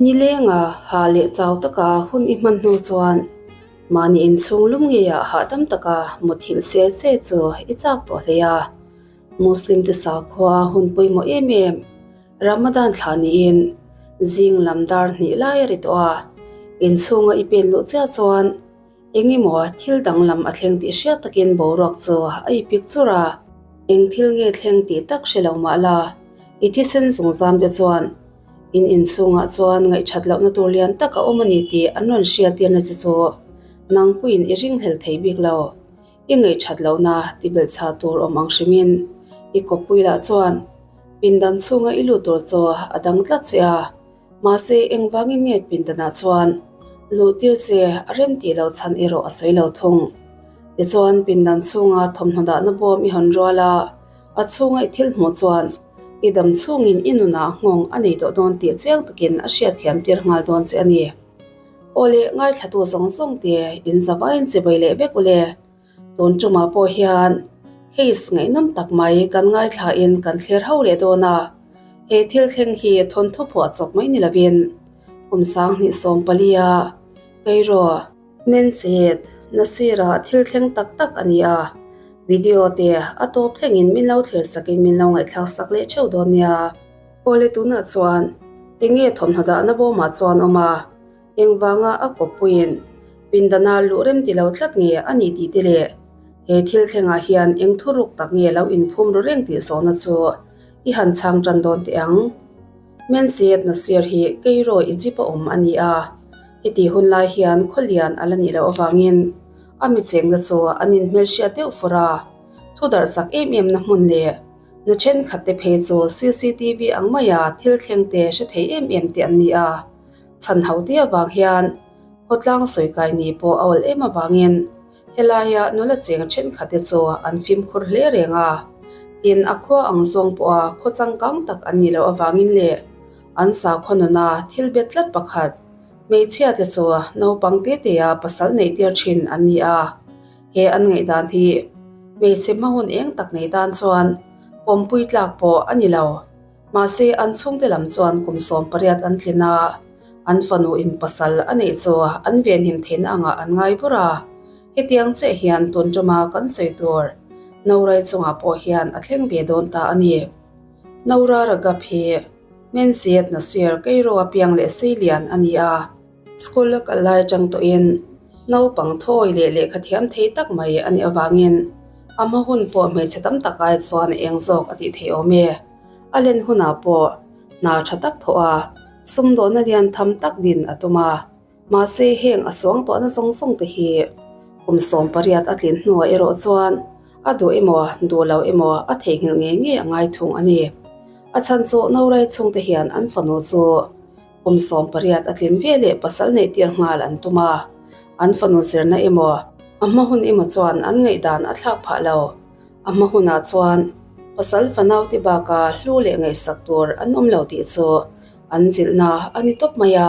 Nilenga ha leh chau taka hun i hman hnu chuan mahni inchhung lum ngeiah hahdam taka muthilh se che chu i chak tawh hle a. Muslim te sakhua hun pawimawh em em Ramadan thla niin zing lam dar hnih lai a ri tawh a, inchhunga i pen luh chiah chuan Eng emaw thil danglam a thleng tih hriat takin boruak chu a ipik chur a. Eng thil nge thleng tih tak hre lo mah la, i thisen zungzam te chuan in inchhungah chuan ngaihthat lohna tur lian tak a awm a ni tih an rawn hriattirna che chu nangpuiin i ringhlel thei bik lo. I ngaihthat lohna ti belhchhah tur awm ang hrimin i kawppui lah chuan pindan chhunga i lut tur chu a dang tlat che a. Mahse, engvangin nge pindanah chuan luhtir che a rem tih loh chhan erawh a sawi lo thung. Tichuan, pindan chhunga thawmhnaw dahna bawm i hawn rual a, a chhunga i thil hmuh chuan i dam chhungin i nunah nghawng a nei tawh dawn tih chiang takin a hriatthiam tir nghal dawn che a ni. Aw le, ngaithlatu zawng zawng te in zavaiin chibai leh vek u le. Tun tumah pawh hian case ngaihnawm tak mai kan ngaithlain kan thlir ho leh dawn a, he thil thleng hi thawnthu phuah chawp mai ni lovin kum 2014 a Cairo, Mensied, Nasir-a thil thleng tak tak a ni a, video te a tawp thlengin min lo thlir sakin min lo ngaihthlak sak leh theuh dawn nia. Awle tunah chuan enge thawmhnaw dahna bawmah chuan awm a? Engvanga a kawppuiin pindana luh rem ti lo tlat nge a ni tih te leh he thil thlengah hian eng thuruk tak nge lo inphum ru reng tih zawhna chu i han chhang tan dawn teh ang. Mensiet Nasir hi Cairo, Egypt a awm a ni a, heti hun lai hian khawlian a la nih loh avangin a mi chengna chu an inhmelhriat deuh fur a, thu darh chak em em na hmun leh nu thenkhat te phei chu CCTV ang maia thil thleng te hre thei em em te an ni a. Chhan ho te avang hian khawtlang sawi kai ni pawh a awl em avangin helaia nula cheng thenkhat te chu an fimkhur hle reng a. Tin, a khua ang zawng pawha khaw changkang tak an nih loh avangin leh an sakhaw nuna thil bet tlat pakhat, hmeichhia te chu naupang te tea pasal neih tir thin an ni a. He an ngaihdan hi hmeichhe hma hun eng tak nei tan chuan pawmpui tlak pawh a ni lo. Mahse, an chhungte lam chuan kum 18 an tlin a, an fanu in pasal a neih chu an venhim theihna angah an ngai bur a. Hetiang chiah hian tun tuma kan sawi tur Norai chungah pawh hian a thleng ve dawn ta a ni. Nora Ragab hi Mensiet Nasir Cairo a piang leh seilian a ni a. School a kal lai atang tawhin naupang thawi leh lehkha thiam thei tak mai a nih avangin a hma hun pawh hmeichhe tam tak ai chuan a eng zawk a tih theih awm e. A len hunah pawh hna tha tak thawh a, sumdawhna lian tham tak din a tum a. Mahse heng a suang tawhna zawng zawng te hi kum 18 a tlin hnuah erawh chuan a duh emaw duh lo emaw a theihnghilh ngei ngei a ngai thung a ni. A chhan chu Naurai chhungte hian an fanu chu Kum 18 a tlin ve leh pasal neih tir nghal an tum a, an fanu zirna emaw, a hma hun emaw chuan an ngaihdan a thlak phah lo. A hma hunah chuan pasal fanau te baka hlu leh ngaihsak tur an awm lo tih chu an zilhna a ni tawp mai a,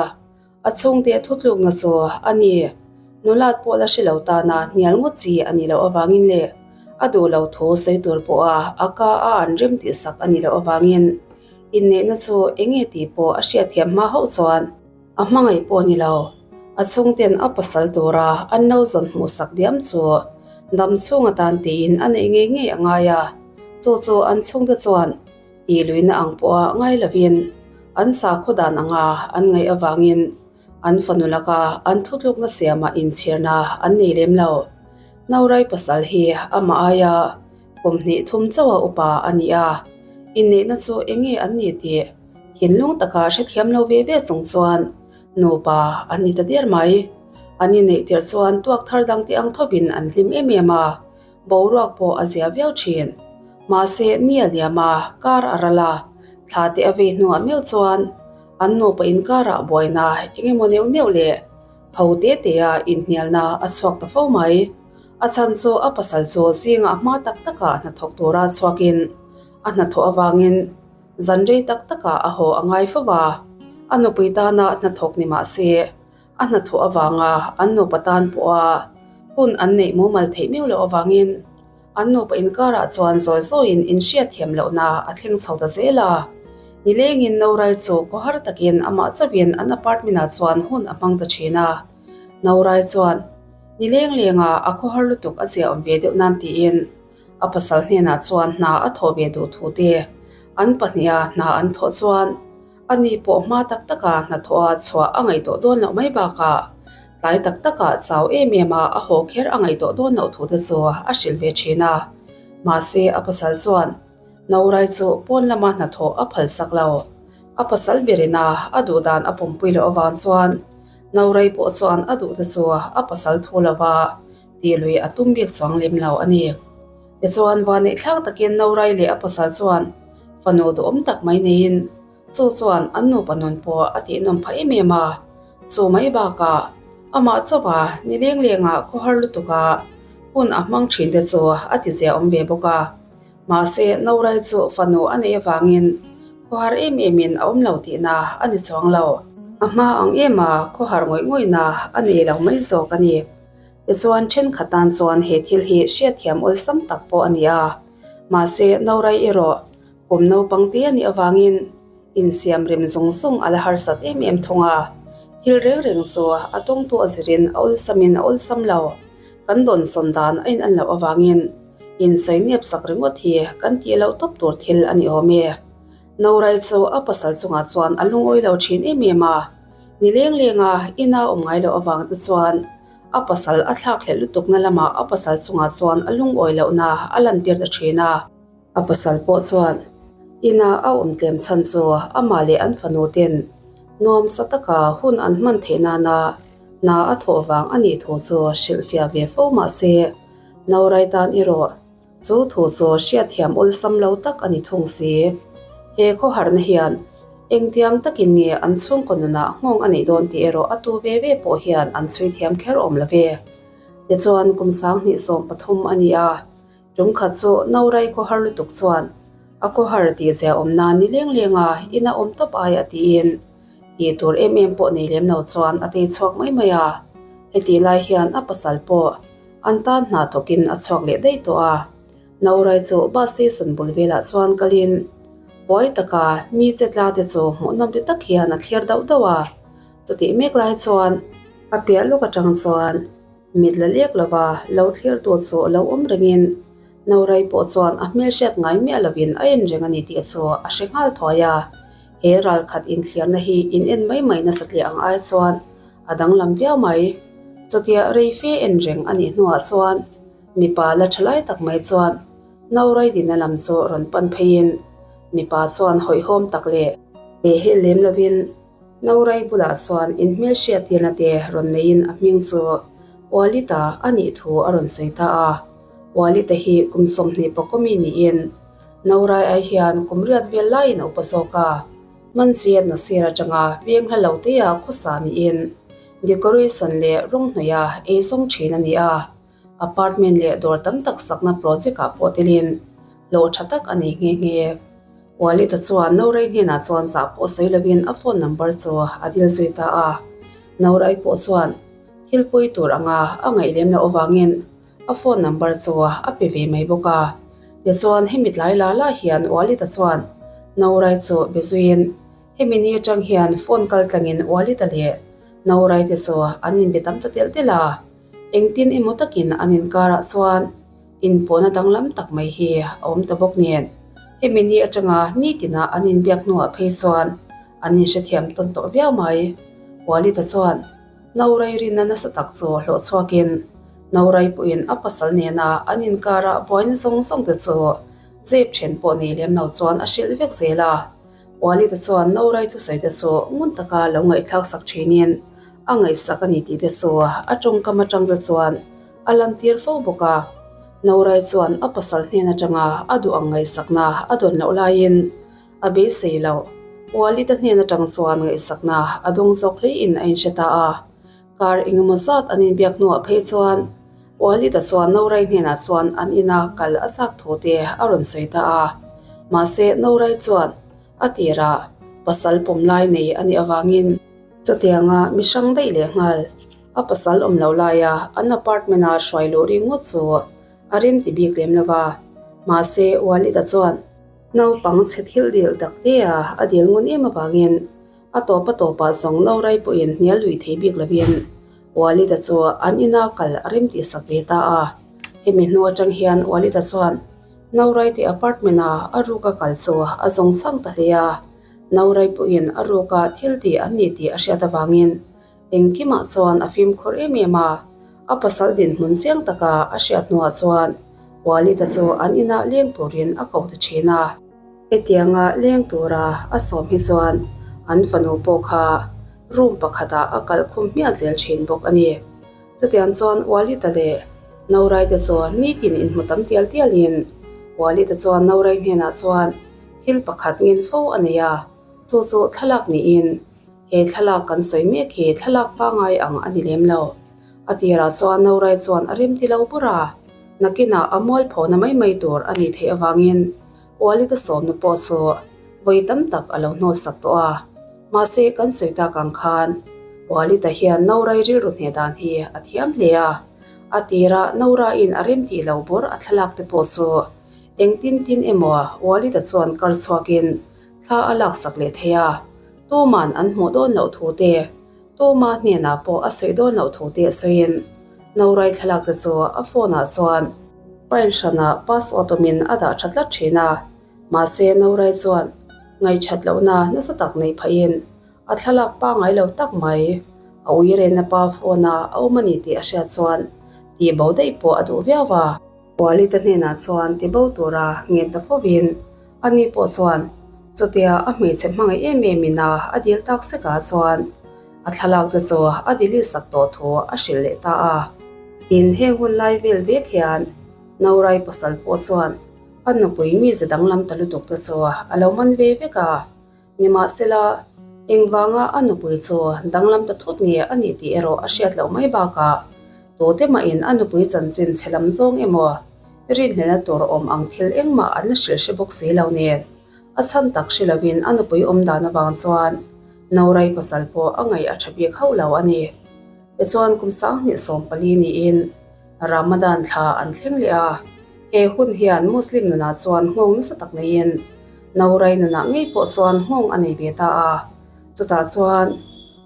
a chhungte thutlukna chu a ni. Nulat pawh la hre lo tana hnial ngawt chi a nih loh avangin leh a duh lo thu sawi tur pawha a ka a an rem tihsak a nih loh avangin Inneihna chu eng nge tih pawh a hriatthiam hma hauh chuan a hmangaih pawh ni lo. A chhungten a pasal tura an lo zawn hmuhsak diam chu dam chhung atan tiin a neih ngei ngei a ngai a, chu chu an chhungte chuan tih luihna ang pawha ngai lovin an sakhaw dan anga an ngaih avangin an fanu laka an thutlukna siamah inchhirna an nei lem lo. Naurai pasal hi amah aia Kum hnih thum chauha upa a ni a, inneihna chu eng nge an ni tih thinlung taka hrethiam lo ve ve chung chuan nupa an ni ta der mai. An inneih tirh chuan tuak thar dang te ang thovin an hlim em em a, boruak pawh a zia viau thin. Mahse, ni a liam a, kar a ral a, thla te a vei hnuah meuh chuan an nupa inkarah buaina eng emaw neuh neuh leh ho te tea inhnialna a chhuak ta fo mai. A chhan chu a pasal chu zingah hma tak takah hnathawk tura chhuakin a hnathawh avangin zan rei tak takah a haw a ngai fo a. A nupui tana hnathawk ni mah se, a hnathawh avanga an nupa tan pawha hun an neih mumal theih miau loh avangin an nupa inkarah chuan zawi zawiin inhriatthiam lohna a thleng chho ta zel a. Nilengin Naurai chu khawhar takin amah chauhin an apartment-ah chuan hun a hmang ta thin a. Naurai chuan nileng lenga a khawhar lutuk a ziah awm ve deuh nan tiin a pasal hnenah chuan hna a thawh ve duh thu te an pahniha hna an thawh chuan ani pawh hma tak taka hnathawha chhuah a ngaihtuah dawn loh mai bakah tlai tak takah chau em em a a haw kher a ngaihtuah dawn loh thu te chu a hrilh ve thin a. Mahse a pasal chuan Naurai chu pawn lama hnathawh a phalsak lo. A pasal berin a a duh dan a pumpui loh avang chuan Naurai pawh chuan a duh te chu a pasal thu lova tih lui a tum bik chuang lem lo a ni. Tichuan vaneihthlak takin Naurai leh a pasal chuan fanu duhawm tak mai neiin chu chuan an nupa nun pawh a tihnawm phah em em a. Chu mai bakah amah chauha ni leng lengah khawhar lutuka hun a hmang thin te chu a ti zia awm ve bawk a. Mahse Naurai chu fanu a neih avangin khawhar em emin a awm lo tihna a ni chuang lo. A hma ang em a khawhar ngawih ngawihna a nei lo mai zawk a ni. Tichuan thenkhat tan chuan he thil hi hriatthiam awlsam tak pawh a ni a. Mahse Naurai erawh kum naupang te a nih avangin insiam rem zawng zawng a la harsat em em thung a. Thil reng reng chu a tawngtu a zirin a awlsamin a awlsam lo. Kan dawnsawn dan a in an loh avangin insawi nep sak ringawt hi kan tih loh tawp tur thil a ni awm e. Naurai chu a pasal chungah chuan a lungawi lo thin em em a. Ni leng lenga ina awm ngai loh avang te chuan a pasal a thlak hlelh lutukna lamah a pasal chungah chuan a lungawi lohna a lantir ta thin a. A pasal pawh chuan ina a awm tlem chhan chu amah leh an fanu ten nuamsa taka hun an hman theih nana hna a thawh vang a nih thu chu hrilhfiah ve fo mah se Naurai tan erawh chu thu chu hriatthiam awlsam lo tak a ni thung si. He khawharna hian engtiang takin nge an chhungkaw nunah nghawng a neih dawn tih erawh a tu ve ve pawh hian an chhui thiam kher awm lo ve. Tichuan kum 2013 a ni a, Ṭumkhat chu Naurai khawhar lutuk chuan a khawhar tih zia awm nan ni leng leng a ina awm tawp ai a tiin tih tur em em pawh nei lem lo chuan a tei chhuak mai mai a. Hetih lai hian a pasal pawh an tan hna thawkin a chhuak leh daih tawh a. Naurai chu bus station bul velah chuan kalin buai taka mi che tla te chu hmuhnawm ti tak hian a thlir dauh dauh a. Chutih mek lai chuan a piah lawk atang chuan Mit la lek lova lo thlir tur chu lo awm rengin Naurai pawh chuan a hmelhriat ngai miah lovin a en reng a ni tih chu a hre nghal thuai a. He ralkhat inthlirna hi in en mai mai nasa tliah ang ai chuan a danglam viau mai. Chutia rei fe en reng a nih hnuah chuan mipa la tha lai tak mai chuan Naurai dina lam chu rawn pan pheiin mipa chuan hawihhawm tak leh heh lem lovin Naurai bulah chuan inhmelhriat tirna te rawn neiin a hming chu Walita a nih thu a rawn sawi ta a. Walita hi kum 20 pakawmi niin Naurai ai hian kum riat vel laiin a upa zawk a. Manchiyat Nasir atanga veng hla lo teia khawsa niin decoration leh rawng hnawih a ei zawng thin a ni a. Apartment leh dawr tam tak sakna project ah pawh telin hlawh tha tak a nei nghe nghe. Walid-a chuan Naurai hnenah chuan zah pawh sawi lovin a phone number chu a dil zui ta a. Naurai pawh chuan thil pawi tur anga a ngaih lem loh avangin a phone number chu a pe ve mai bawk a. Tichuan hemi tlai la la hian Walid-a chuan Naurai chu be zuiin hemi ni atang hian phone kal tlangin Walid-a leh Naurai te chu an inbe tam ta telh telh a. Engtin emaw takin an inkarah chuan inpawhna danglam tak mai hi a awm ta bawk nen, hemi ni atanga nitina an inbiak hnuah phei chuan an inhrethiam tawn tawh viau mai. Walid-a chuan Naurai rinna nasa tak chu hlawh chhuakin Naurai pawhin a pasal nena an inkarah buaina zawng zawng te chu zep then pawh nei lem lo chuan a hrilh vek zel a. Walid-a chuan Naurai thusawi te chu ngun taka lo ngaihthlak sak thinin a ngaihsak a ni tih te chu a tawngkam atang te chuan a lantir fo bawk a. Naurai chuan a pasal hnen atanga a duh ang ngaihsakna a dawn loh laiin a beisei loh. Walid-a hnen atang chuan ngaihsakna a dawng zawk hleiin a inhre ta a. Kar engemaw zat an inbiak hnuah phei chuan Walid-a chuan Naurai hnenah chuan an ina kal a chak thu te a rawn sawi ta a. Mahse Naurai chuan a tirah pasal pawm lai nei a nih avangin, Chutianga mi hrang daih leh nghal a pasal awm lo laia an apartment-a hruai luh ringawt chu a rem ti bik lem lo va. Mahse Walid-a chuan. Naupang chhe thil dil tak te a a dil ngun em avangin a tawp a tawpah zawng Naurai pawhin hnial lui thei bik lovin Walid-a chu an ina kal a rem tih sak ve ta a. Hemi hnu atang hian Walid-a chuan Naurai te apartment-a a ruka kal chu a zawng chhang ta hle a. Naurai pawhin a ruka thil tih an ni tih a hriat avangin Engkimah chuan a fimkhur em em a, a pasal dinhmun chiang taka a hriat hnuah chuan Walid-a chu an inah leng turin a ko ta thin a. Hetianga leng tura a sawm hi chuan an fanu pawh kha room pakhatah a kalh khum hmiah zel thin bawk a ni. Chutiang chuan Walid-a leh Naurai-te chu nitin inhmu tam tial tialin Walid-a chuan Naurai hnenah chuan thil pakhat ngen fo a nei a, chu chu thlalak niin He thlalak kan sawi mek hi thlalak pangai ang a ni lem lo. A tirah chuan Naurai chuan a remti lo bawr a, nakinah a mualphona mai mai tur a nih theih avangin Walid-a sawmna pawh chu vawi tam tak a lo hnawlsak tawh a. Mahse kan sawi tak ang khan Walid-a hian Naurai rilru hneh dan hi a thiam hle a, a tirah Nauraiin a remtih lo bawr a thlalak te pawh chu engtin tin emaw Walid-a chuan kar chhuakin thla a laksak leh thei a. Tuman an hmuh dawn loh thu te, Tuma hnenah pawh a sawi dawn loh thu te a sawiin Naurai thlalak te chu a phone ah chuan file hranah password awmin a dah tha tlat thin a. Mahse Naurai chuan ngaihchat lohna nasa tak nei phahin a thlalak pangngai lo tak mai a uirenna pa phone ah a awm a ni tih a hriat chuan tihbo daih pawh a duh viau a. Pualita hnenah chuan tibo tura ngen ta fovin Ani pawh chuan chutia a hmeichhe hmangaih em em ina a dil tak sekah chuan a thlalak te chu a delete sak tawh thu a hrilh leh ta a. Tin, heng hun lai vel vek hian Naurai pasal pawh chuan a nupui mize danglam ta lutuk te chu a lo man ve vek a. Nimahsela, engvanga a nupui chu danglam ta thut nge a nih tih erawh a hriat loh mai bakah tute mahin a nupui chanchin chhe lam zawng emaw rinhlelna tur awm ang thil engmah an la hrilh hre bawk si lo nen a chhan tak hre lovin a nupui awm dan avang chuan Naurai pasal pawh a ngaih a tha bik hauh lo a ni. Tichuan kum 2014 niin Ramadan thla an thleng leh a, he hun hian Muslim nunah chuan nghawng nasa tak neiin Naurai nunah ngei pawh chuan nghawng a nei ve ta a, chutah chuan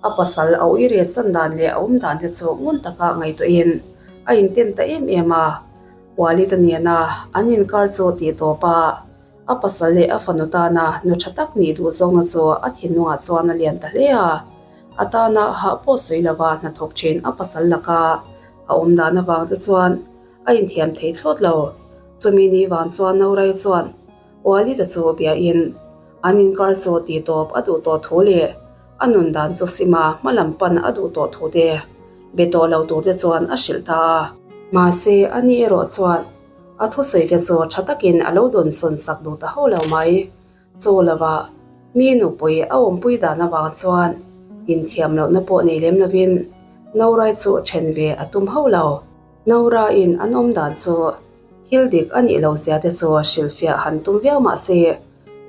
a pasal a uire san dan leh a awm dan te chu ngun taka ngaihtuahin a inten ta em em a, Walid-a nena an inkar chu tih tawp a, a pasal leh a fanu tana nu tha tak nih duh zawngna chu a thinlungah chuan a lian ta hle a, a tana hah pawh sawi lova hnathawk thin a pasal laka a awm dan avang te chuan a inthiam thei thlawt lo. Chumi ni vang chuan Naurai chuan Walid-a chu biain an inkar chu tih tawp a duh tawh thu leh a nun dan chu sima hma lam pan a duh tawh thu te be tawh lo tur te chuan a hrilh ta a. Mahse, ani erawh chuan a thusawi te chu tha takin a lo dawnsawn sak duh ta hauh lo mai. Chaw lova mi nupui a awmpui dan avang chuan inthiam lohna pawh nei lem lovin Naurai chu then ve a tum hauh lo. Nauraiin an awm dan chu thil dik a nih loh zia te chu hrilhfiah han tum viau mah se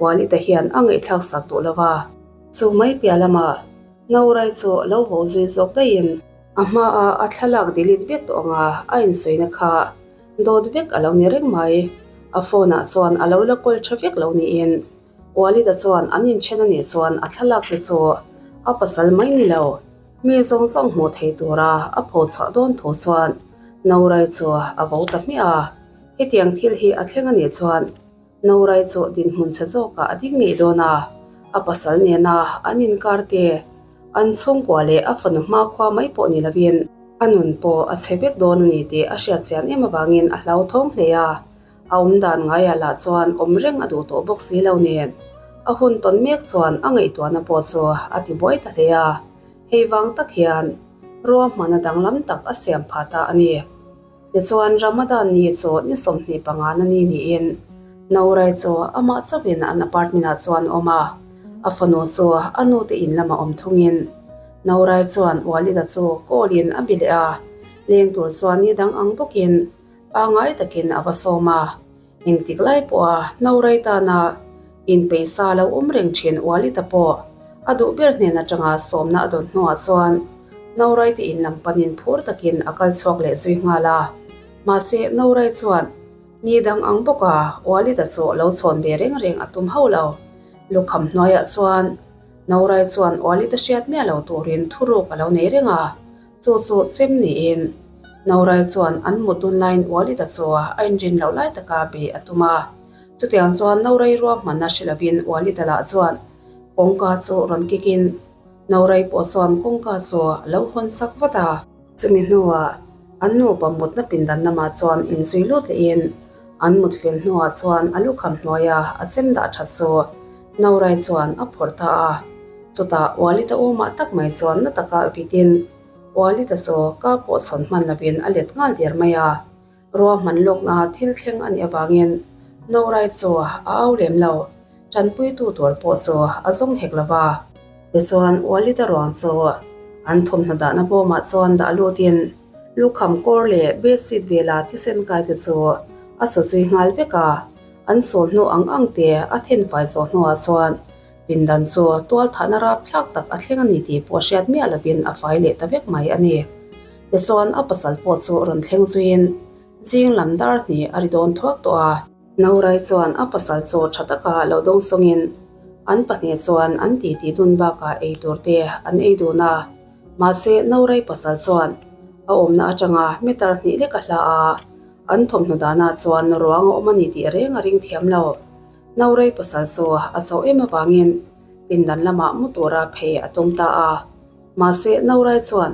Walid-a hian a ngaihthlak sak duh lo va. Chu mai piah lamah Naurai chu lo vo zui zawk daihin a hmaa a thlalak delete vek tawh anga a insawina kha Dawt vek a lo ni reng mai. A phone ah chuan a lo la kawl tha vek lo niin Walid-a chuan an inthen a nih chuan a thlalak te chu a pasal mai ni lo, mi zawng zawng hmuh thei tura a pho chhuah dawn thu chuan Naurai chu a vo ta hmiah a. Hetiang thil hi a thleng a nih chuan Naurai chu dinhmun chhe zawkah a ding ngei dawn a, a pasal nena an inkar te, an chhungkua leh a fanu hmakhua mai pawh ni lovin a nun pawh a chhe vek dawn a ni tih a hriat chian em avangin a hlauthawng hle a, a awmdan ngaiah lah chuan awm reng a duh tawh bawk si lo nen a hun tawn mek chuan a ngaihtuahna pawh chu a ti buai ta hle a, hei vang tak hian ruahmana danglam tak a siam phah ta a ni. Tichuan Ramadan ni chu ni 25 na ni niin Naurai chu amah chauhin an apartment ah chuan awm a, a fanu chu a nu te in lamah awm thungin Naurai chuan Walid-a chu call in a bi leh a, leng tur chuan ni dang ang bawkin pangngai takin a va sawm a, engtik lai pawha Naurai tana inpeisa lo awm reng thin Walid-a pawh a duh ber hnen atanga sawmna a dawn hnuah chuan Naurai te in lam panin phur takin a kal chhuak leh zui nghal a. Mahse, Naurai chuan Ni dang ang bawka Walid-a chu lo chhawn ve reng reng a tum hauh lo. Lukham hnuaiah chuan Norai chuan Walid-a hriat miah lo turin thuruk a lo nei reng a, chu chu chem niin Norai chuan an mut dun laiin Walid-a chu a inrin loh lai taka bei a tum a. Chutiang chuan Norai ruahmanna hre lovin Walid-a lah chuan kawngka chu rawn kikin Norai pawh chuan kawngka chu a lo hawn sak vat a. Chumi hnuah an nupa mutna pindan lamah chuan inzui lut lehin an mut fel hnuah chuan a lukham hnuaia a chem dah that chu Norai chuan a phawrh ta a. Chutah Walita awmah tak mai chuan na taka vitin Walita chu ka pawh chhawn hman lovin a let nghal der mai a. Ruahman lawkna thil thleng a nih avangin Norai chu a au lem lo, tanpuitu tur pawh chu a zawng hek lo va. Tichuan, Walid-a ruang chu an thawmhnaw dahna bawmah chuan dah lutin lukham kawr leh bedsheet vela thisen kai te chu a saw zui nghal vek a. An sawl hnu ang ang te a then fai zawh hnuah chuan pindan chu tualthahna rapthlak tak a thleng a ni tih pawh hriat miah lovin a fai leh ta vek mai a ni. Tichuan a pasal pawh chu rawn thleng zuiin zing lam dar hnih a ri dawn thuak tawh a. Naurai chuan a pasal chu tha taka lo dawng sawngin an pahnih chuan an titi dun bakah ei tur te an ei dun a. Mahse Naurai pasal chuan a awmna atanga meter hnih lek a hla a, an thawmhnaw danah chuan ruang a awm a ni tih reng a ring thiam lo. Naurai pasal chu a chauh em avangin pindan lamah mu tura phei a tum ta a. Mahse Naurai chuan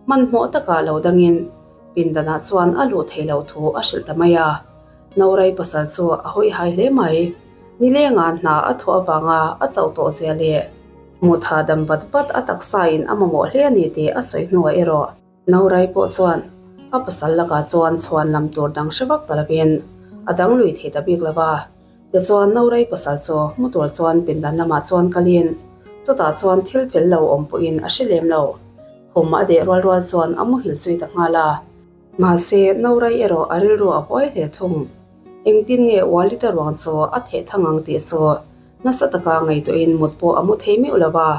Hmanhmawh takah lo dangin pindanah chuan a luh theih loh thu a hrilh ta mai a. Naurai pasal chu a hawi hai hle mai. Nilenga hna a thawh avanga a chauh tawh zia leh mutha dam vat vat a taksain a mamawh hle a ni tih a sawi hnuah erawh Naurai pawh chuan a pasal lakah chuan chhuan lam tur dang hre vak ta lovin a dang lui thei ta bik lo va. Tichuan Naurai pasal chu hmu tur chuan pindan lamah chuan kalin chutah chuan thil fel lo awm pawhin a hre lem lo. Khum a deh rual rual chuan a muhil zui ta nghal a. Mahse, Naurai erawh a rilru a huai hle thung. Engtin nge Walita ruang chu a theh thang ang tih chu nasa taka ngaihtuahin mut pawh a mu thei meuh lo va.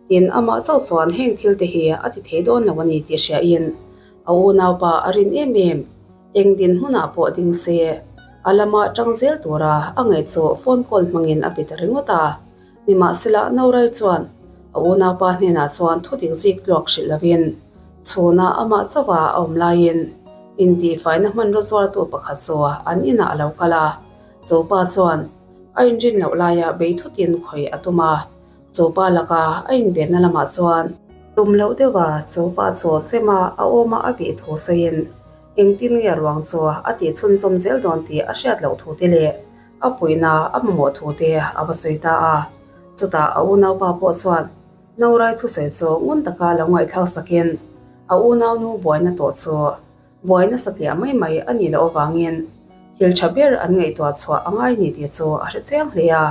Tin, amah chauh chuan heng thil te hi a ti thei dawn lo a ni tih hriain a unaupa a rin em em. Eng dinhmunah pawh ding se, a lama tang zel tura a ngaih chu phone call hmangin a be ta ringawt a. Nimahsela, Naurai chuan a unaupa hnenah chuan thu dik zik tluak hrilh lovin chhuna amah chauha a awm laiin intihfaina hmanraw zuartu pakhat chu an inah a lo kal a. Chu pa chuan a inrin loh laia bei thutin khawih a tum a. Chu pa laka a invenna lamah chuan tum loh deuha chu pa chu chema a awma a bih thu sawiin engtin nge ruang chu a tih chhunzawm zel dawn tih a hriat loh thu te leh a puihna a mamawh thu te a va sawi ta a. Chutah a unaupa pawh chuan Naurai thusawi chu ngun taka lo ngaihthlak sakin a unaunu buaina tawh chu Buaina satliah mai mai a nih loh avangin thil tha ber an ngaihtuah chhuah a ngai ni tih chu a hre chiang hle a.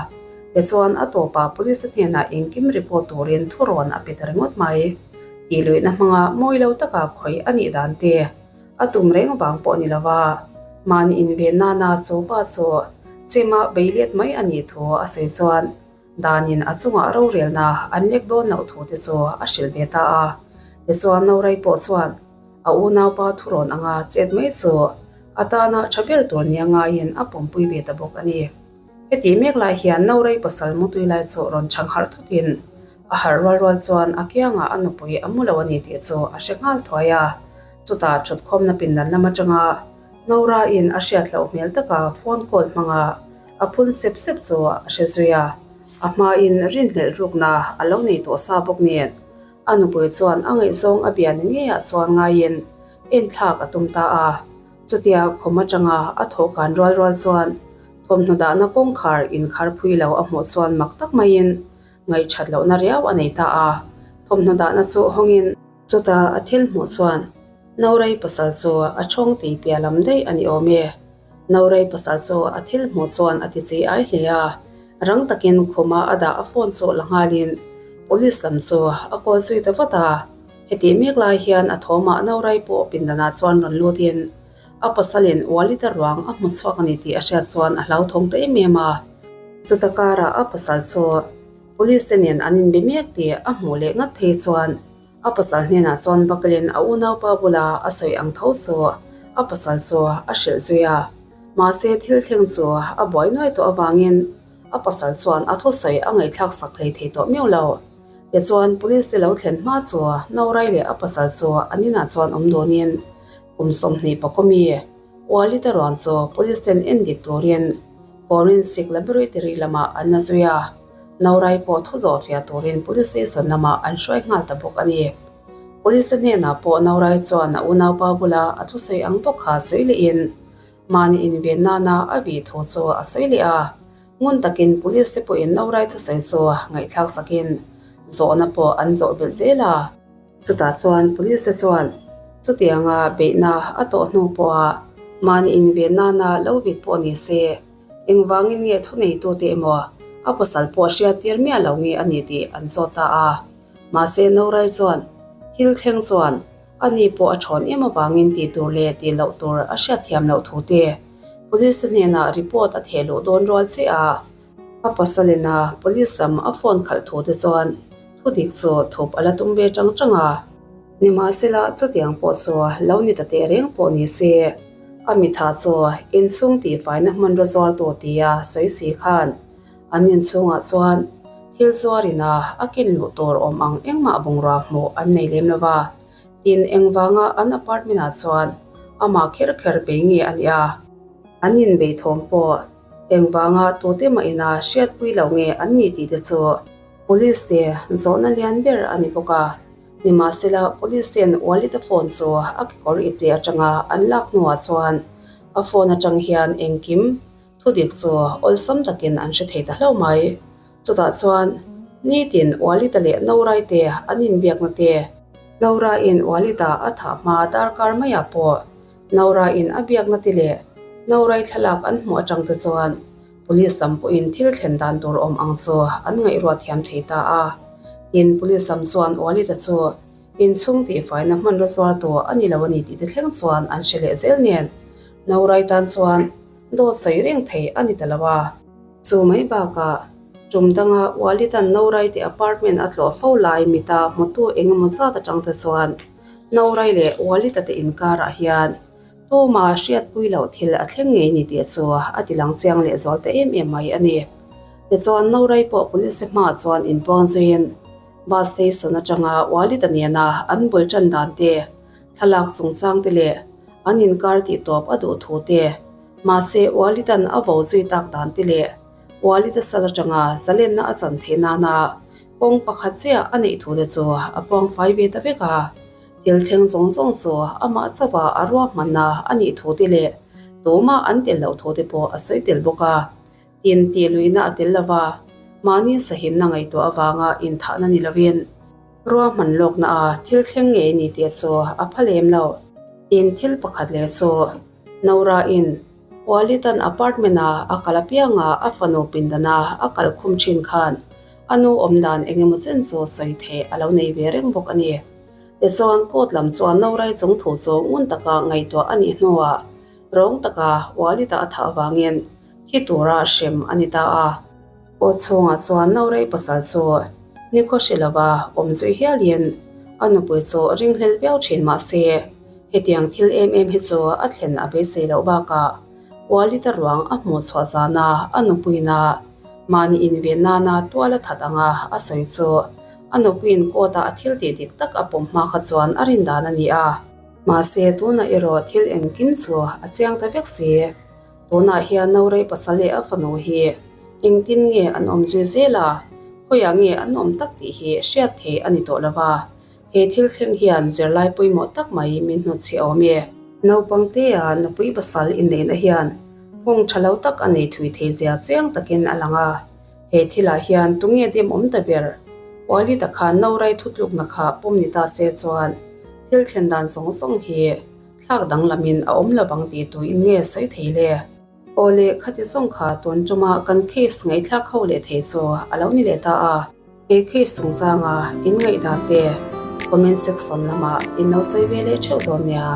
Tichuan a tawpah police te hnenah engkim report turin thurawn a pe ta ringawt mai. Tih luihna hmanga mawi lo taka khawih a nih dan te a tum reng vang pawh ni lova mahni inven nana chu pa chu chema bei let mai a nih thu a sawi chuan Danin a chungah rorelna an lek dawn loh thu te chu a hrilh ve ta a. Tichuan Naurai pawh chuan a unaupa thurawn anga chet mai chu a tana tha ber tur nia ngaiin a pawmpui ve ta bawk a ni. Heti mek lai hian Naurai pasal mutui lai chu rawn chhang harh thutin a harh rual rual chuan a kiangah a nupui a mu lo a ni tih chu a hre nghal thuai a. Chutah thutkhawmna pindan lam atanga Nauraiin a hriat loh hmel taka phone call hmanga A phun sep sep chu a hre zui a, a hmain rinhlelh rukna a lo nei tawh sa bawk nen. A nupui chuan a ngaihzawng a bia ni ngeiah chuan ngaiin enthlak a tum ta a. Chutia khawm atanga a thawhkan rual rual chuan thawmhnaw dahna kawngkhar inkhar phui lo a hmuh chuan mak tak maiin ngaihthat lohna riau a nei ta a. Thawmhnaw dahna chu hawngin. Chutah a thil hmuh chuan Naurai pasal chu a thawng tih piah lam daih a ni awm e. Naurai pasal chu a thil hmuh chuan a ti chi ai hle a, rang takin khuma a dah a phone chu la nghalin police lam chu a call zui ta vat a. Hetih mek lai hian a thawmah Naurai pawh pindanah chuan rawn lutin a pasalin Walid-a ruang a hmu chhuak a ni tih a hriat chuan a hlauthawng ta em em a. Chuta karah a pasal chu police te nen an inbe mek tih a hmuh leh ngat phei chuan A pasal hnenah chuan Buckle-in a unaupa bula a sawi ang tho chu a pasal chu a hrilh zui a. Mahse thil thleng chu a buai nuai tawh avangin a pasal chuan a thusawi a ngaihthlak sak hlei thei tawh miau lo. Tichuan police te lo thlen hma chu Naurai leh a pasal chu an inah chuan awm dawnin kum 20 pakawmi Walid-a ruang chu police ten en dik turin Forensic Laboratory lamah an la zui a, Naurai pawh thu zawh fiah turin police station lamah an hruai nghal ta bawk a ni. Police te hnenah pawh Naurai chuan a unaupa bula a thusawi ang bawk kha sawi lehin mahni inven nana a vih thu chu a sawi leh a. Ngun takin police te pawhin Naurai thusawi chu ngaihthlak sakin zawhna pawh an zawh belh zel a. Chutah chuan police te chuan chutianga beihna a tawh hnu pawha mahni inven nana lo vit pawh ni se, engvangin nge thuneitute emaw a pasal pawh hriattir miah lo nge a ni tih an zawt ta a. Mahse Naurai chuan thil thleng chuan ani pawh a thawn em avangin tih tur leh tih loh tur a hriatthiam loh thu te police te hnenah report a theh luh dawn rual chiah a. A pasalin a police lam a phone khalh thu te chuan thudik chu thup a la tum ve tang tang a. Nimahsela chutiang pawh chu lo ni ta teh reng pawh ni se, a mitha chu inchhung tihfaina hmanraw zuartu tia sawi si khan an inchhungah chuan thil zuarin a a ken luh tur awm ang engmah bungrua hmuh an nei lem lo va. Tin, engvanga an apartment ah chuan amah kher kher bei nge a nia? An inbei thawm pawh engvanga tute mah ina hriatpui lo nge an ni tih te chu Police te zawhna lian ber a ni bawk a. Nimahsela, Police ten Walid-a phone chu a kekawr ipte atanga an lak hnuah chuan a phone atang hian engkim Thudik chu awlsam takin an hre thei ta hlauh mai. Chutah chuan nitin Walid-a leh Naurai te an inbiakna te, Nauraiin Walid-a a thah hma darkar maiah pawh Nauraiin a biakna te leh Naurai thlalak an hmuh atang te chuan Police lam pawhin thil thlen dan tur awm ang chu an ngaihruat thiam thei ta a. Tin, Police lam chuan Walid-a chu inchhung tihfaina hmanraw zuartu a ni lo a ni tih te thleng chuan an hre leh zel nen Naurai tan chuan Dawt sawi reng thei a ni ta lo a. Chu mai bakah, tum danga Walidan Naurai te apartment a tlawh fo lai mita hmutu eng emaw zat atang te chuan Naurai leh Walida te inkarah hian tuma hriatpui loh thil a thleng ngei ni tih chu a ti lang chiang leh zual ta em em mai a ni. Tichuan Naurai pawh police te hmaah chuan inpuang zuiin bus station atanga Walida nena an bul tan dan te Thlalak chungchang te leh an inkar tih tawp a duh thu te, mahse Walidan a vo zui tak dan te leh Walida sal atanga zalenna a chan theih nana kawng pakhat chiah a neih thu te chu a puang fai ve ta vek a. Thil thleng zawng zawng chu amah chauha a ruahmanna a nih thu te leh tumah an tel loh thu te pawh a sawi tel bawk a. Tin tih luihna a tel lova, mahni sahimna ngaihtuah avanga inthahna ni lovin ruahman lawkna a thil thleng ngei ni tih chu a pha lem lo. Tin thil pakhat leh chu Nora-in Walidan apartment-a a kal apianga a fanu pindana a kal khum thin khan a nu awm dan eng emaw chen chu sawi theih a lo nei ve reng bawk a ni. Tichuan court lam chuan Nora-i chung thu chu ngun taka ngaihtuah a nih hnuah rawng taka Walid-a a thah avangin Thi tura hrem a ni ta a. Aw chhungah chuan Naurei pasal chu nikhaw hre lova awm zui hialin a nupui chu ringhlel viau thin mah se, hetiang thil em em hi chu a thlen a beisei loh bakah Walid-a ruang a hmuh chhuah zana a nupuina mahni inven nana tual a that anga a sawi chu a nupuiin court-a a thil tih dik tak a pawm hma kha chuan a rin dan a ni a. Mahse, tunah erawh thil engkim chu a chiang ta vek si. Tunah hian Naurei pasal leh a fanu hi engtin nge an awm zui zel a, khawiah nge an awm tak tih hi hriat theih a ni tawh lo va, he thil thleng hian zirlai pawimawh tak mai min hnutchhiah awm e. Naupang tea nupui pasal inneihna hian nghawng tha lo tak a nei thui thei zia chiang takin a lang a, he thilah hian tunge dem awm ta ber? Walid-a khan Naurei thutlukna kha pawm ni ta se chuan thil thlen dan zawng zawng hi Thlak danglamin a awm lovang tih tuin nge sawi thei le? Aw le, khati zawng kha tun tuma kan case ngaihthlak ho leh thei chu a lo ni leh ta a. He case chungchanga in ngaihdan te comment section lamah in lo sawi ve leh theuh dawn nia.